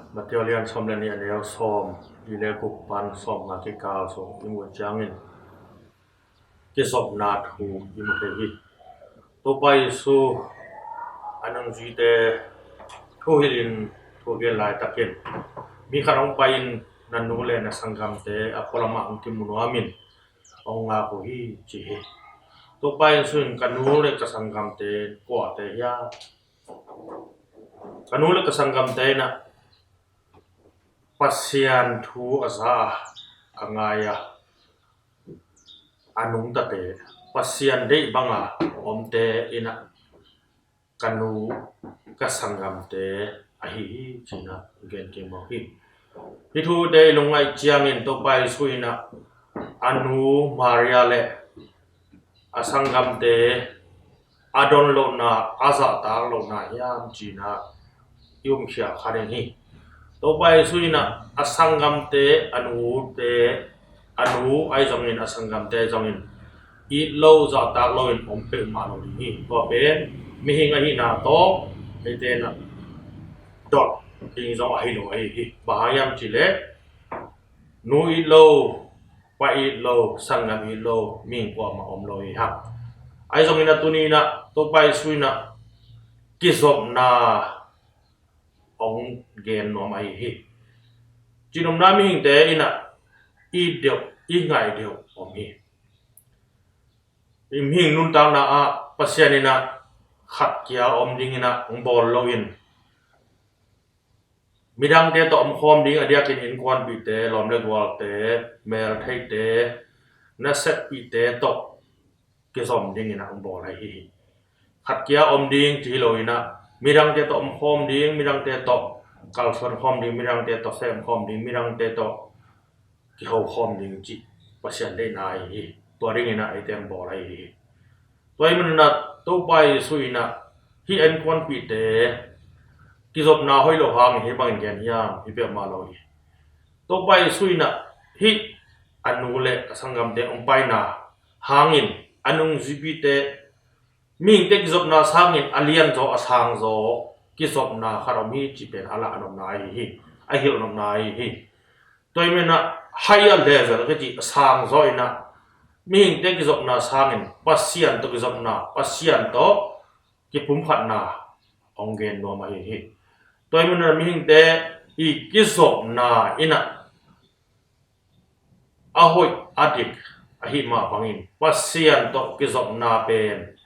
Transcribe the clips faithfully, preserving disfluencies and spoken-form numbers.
Matthai lian sawm le nih, a neu sawm li le guk pan sawm nga kikal sung i muh ciangin kizopna thu i mu thei hi. Topa Jesu a nungzuite thu hilhin thu gen laitakin mi khat hong pai-in, "Na nu le na sanggamte a pualamah hong kimu nuamin hong ngak uh hi," ci hi. Topa Jesu in, "Ka nu le ka sanggamte kuate hiam? Ka nu le ka sanggamte in ah Pasian thu a za a, a ngai a, a nungtate, Pasian deih banga omte in ah ka nu, ka sanggamte ahi hi," ci-in ah gen kim mawk hi. Hih thute i lungngaih ciangin Topa Jesu in ah a nu Maria le a sanggamte a don lohna, a zahtak lohna hiam ci-in ah i umkhia kha ding hi. Topa Jesu in ah a sanggamte, a nute, a nu ahi zongin, a sanggamte ahi zongin it lo, zahtak loin om peuhmah lo ding hi. Tua pen mihing ahihna tawh eite in ah dot ding zong ahi lo ahi hi. Bang hang hiam cih leh nu it lo, pa it lo, sanggam it lo mihing kuamah om lo hi hang. Ahi zongin ah tuni in ah Topa Jesu in ah kizopna hong gen nuam ahi hi. Cihnopna, mihingte in ah it deuh, i ngaih deuh om hi. I mihing nuntakna ah Pasian in ah khat kia om dingin ah hong bawl loin, midangte tawh om khawm ding, a diakin innkuanpihte, lawm le gualte, meltheite, naseppihte tawh kizom dingin ah hong bawl ahi hi. Khat kia om ding ci hi loin ah midangte tawh om khawm ding, midangte tawh kalsuan khawm ding, midangte tawh sem khawm ding, midangte tawh kiho khawm ding cih Pasian deihna ahi hi. Tua dingin ah eite hong bawl ahi hi. Tua ahih manin ah Topa Jesu in ah hih a innkuanpihte kizopna hoih lo hangin hih bangin gen hiam, hi peuhmah lo hi. Topa Jesu in ah hih a nu le a sanggamte hong paina hangin a nungzuipihte, mihingte kizopna sangin a lianzaw, a sangzaw kizopna khat om hi cih pen a lah nopna ahi hi, a hilh nopna ahi hi. Tua ahih manin ah higher level ka cih, a sangzaw in ah mihingte kizopna sangin Pasian tawh kizopna, Pasian tawh kipumkhatna hong gen nuam ahi hi. Tua ahih manin ah mihingte i kizopna in ah a hoih a dik ahih mah bangin Pasian tawh kizopna pen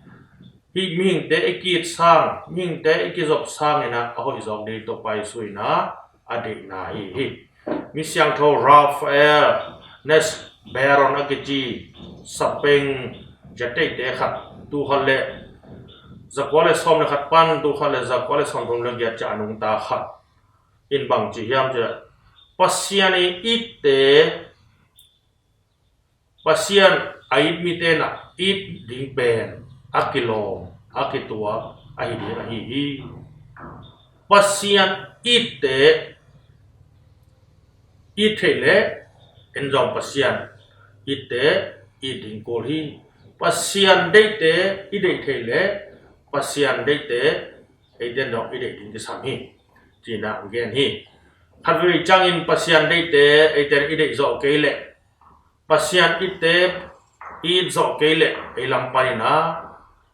hih mihingte i ki-it sang, mihingte i kizop sangin ah a hoih zawk ding Topa Jesu in ah a deihna ahi hi. Mi siangtho Raphael Nesbaron a kici Spain zateite khat, tul khat le zakua le sawm le khat pan tul khat le zakua le sawmthum le giat ciang a nungta khat in bang ci hiam cih leh, Pasian i itte, Pasian a it mite in ah it ding pen a kilawm, a kituak ahi ding ahi hi. Pasian itte it theih leh en zong Pasian itte it ding kul hi. Pasian deihte i deih theih leh Pasian deihte eite in zong i deih ding kisam hi, ci-in ah gen hi. Khatvei ciangin Pasian deihte eite in i deih zawh kei leh, Pasian itte i it zawh kei leh, ei lam panin ah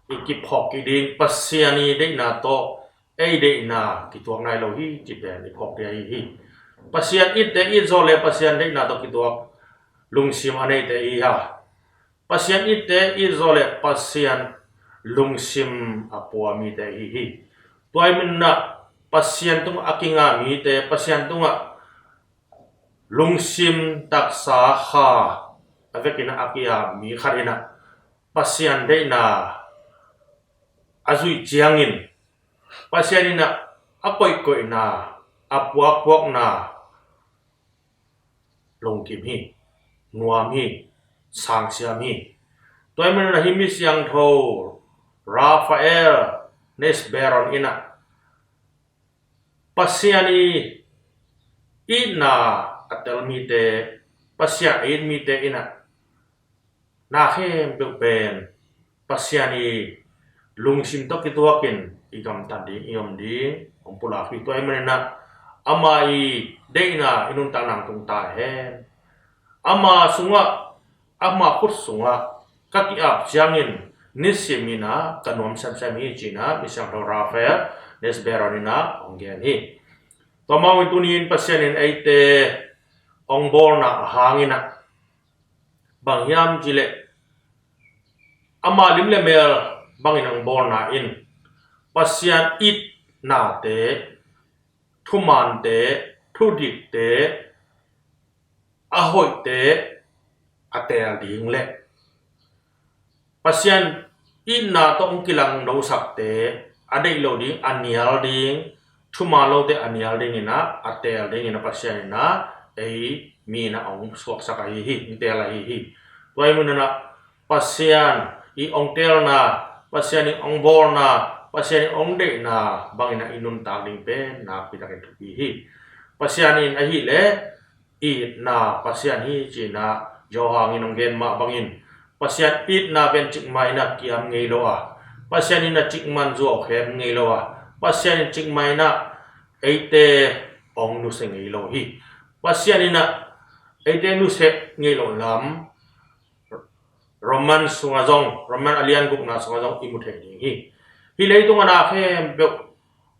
i kiphawk kik ding, Pasian i deihna tawh ei deihna kituak nai lo hi cih pen i phawk ding ahi hi. Pasian itte i it zawh leh Pasian deihna tawh kituak lungsim a neite i hi a, Pasian itte i it zawh leh Pasian lungsim a pua mite i hi hi. Tua ahih manin ah Pasian tungah a kinga mite, Pasian tungah lungsim, taksa, kha a vekin ah a ki-ap mi khat in ah Pasian deihna a zuih ciangin Pasian in ah a koihkoihna, a puakpuakna lungkim hi, nuam hi, sangsiam hi. Tua ahih manin ah hih mi siangtho Raphael Nesbaron in ah Pasian i itna a tel mite, Pasian a it mite in ah na khempeuh pen Pasian i lungsim tawh kituakin i gamtat ding, i om ding hong pulak hi. Tua ahih manin ah ama i deihna i nuntakna ah tung ta hen. Ama sungah, ama khut sungah ka ki-ap ciangin nisim in ah ka nuam semsem hi, ci-in ah Misiangtho Rafael Nesberon in ah hong gen hi. Tua mah bangin tuni-in Pasian in eite hong bawlna a hangin ah bang hiam cih leh ama lim le mel bangin hong bawlna in Pasian itnate, thumante, thudikte, a hoihte a teel ding le Pasian itna tawh hong kilangdosakte a deih lo ding, a nial ding, thuman lote a nial dingin ah, a teel dingin ah Pasian in ah ei mi in ah hong suaksak ahi hi, hong teel ahi hi. Tua ahih manin ah Pasian i hong teelna, Pasian i hong bawlna, Pasian i hong deihna bangin ah i nuntak ding pen nakpi takin thupi hi. Pasian in ahih leh itna Pasian hi, ci-in ah Johan in hong gen mah bangin Pasian itna pen cikmah in ah kiam ngei lo a, Pasian in ah cikmah in zuau khem ngei lo a, Pasian in cikmah in ah eite hong nusia ngei lo hi. Pasian in ah eite nusia ngei lo lam Roman sungah zong, Roman a lian gukna sungah zong i mu thei ding hi. Hih leitung a na khempeuh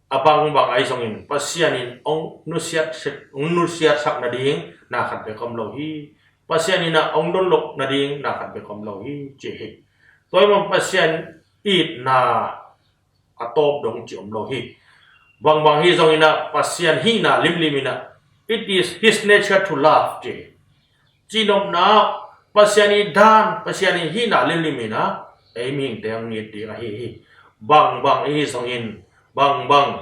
a bangbang ahi zongin Pasian in hong nusiat, hong nusiatsak nading na khat bek om lo hi. Pasian in ah hong dotlo nading na khat bek om lo hi, ci hi. Tua ahih manin Pasian itna a tawp dong ci om lo hi. Bangbang hi zongin ah Pasian hihna limlim in ah, it is his nature to love, ci hi. Cih nopna, Pasian i dan, Pasian i hihna limlim in ah ei mihingte hong it ding ahi hi. Bangbang i hi zongin, bangbang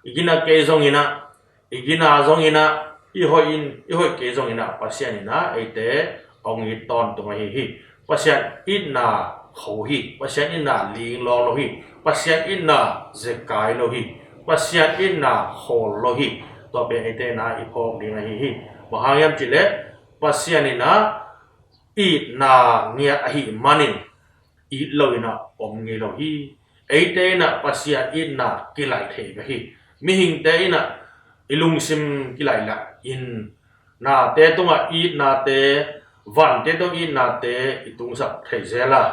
i gina kei zongin ah, i gina zongin ah, i hoih in, i hoih kei zongin ah Pasian in ah eite hong it tawntung ahi hi. Pasian itna kho hi, Pasian itna linglawng lo hi, Pasian itna zekai lo hi, Pasian itna khawl lo hi. Tua pen eite in ah i phawk ding ahi hi. Bang hang hiam cih leh Pasian in ah itna ngiat ahih manin it lo in ah om ngei lo hi. Eite in ah Pasian itna kilaih thei bek hi. Mihingte in ah i lungsim kilaih lah in nate tungah itnate, vante tungah itnate i tungsak thei zel a,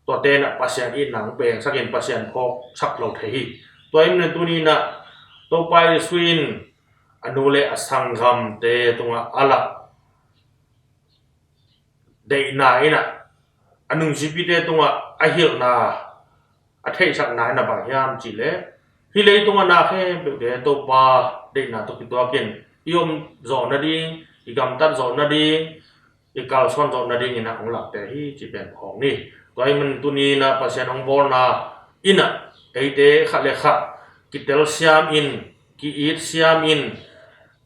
tuate in ah Pasian itna hong pengsak in Pasian phawksak lo thei hi. Tua ahih manin tuni in ah Topa Jesu in a nu le a sanggamte tungah a lak deihna in ah, a nungzuipite tungah a hilhna, a theihsakna in ah bang hiam cih leh, hih leitung a na khempeuhte Topa deihna tawh kituakin i om zawh nading, i gamtat zawh nading, i kalsuan zawh nadingin ah hong lakte hi, cih pen phawk ni. Tua ahih manin tuni in ah Pasian hong bawlna in ah eite khat le khat kitelsiam in, ki-it siam in,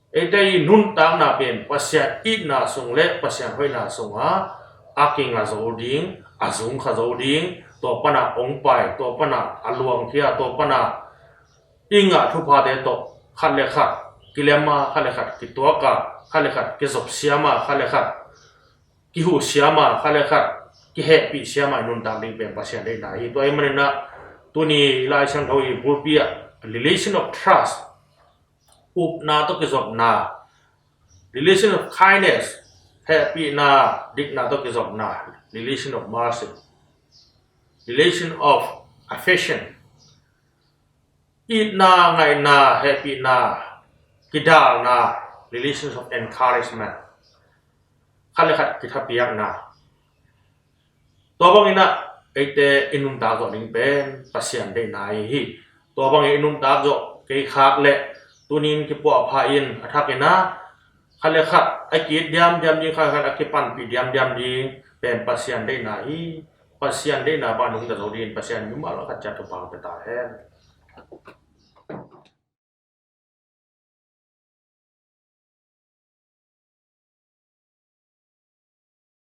eite i nuntakna pen Pasian itna sung le Pasian hoihna sungah a kinga zo ding, a zungkha zo ding, tua pan a hong pai, tua pan a a luangkhia, tua pan a i ngah thuphate tawh khat le khat kilem a, khat le khat kituak a, khat le khat kizop siam a, khat le khat kihuh siam a, khat le khat kihehpih siam a i nuntak ding pen Pasian deihna hi. Tua ahih manin ah tuni Lai Siangtho i bulpi ah relation of trust, upna tawh kizopna, relation of kindness, hehpihna, dikna tawh kizopna, relation of mercy, relation of affection, itna, ngaihna, hehpihna, kidalna, relations of encouragement, khat le khat kithapiakna. Tua bangin ah eite i nuntak zawh ding pen Pasian deihna ahi hi. Tua bangin i nuntak zawh kei khak leh tuni in kipuahpha in a thakin ah khat le khat a ki-it diamdiam ding, khat le khat a kipanpih diamdiam ding pen Pasian deihna hi. Pasian deihna bang nungta zo dingin Pasian mimal khat ciat thupha pia ta hen.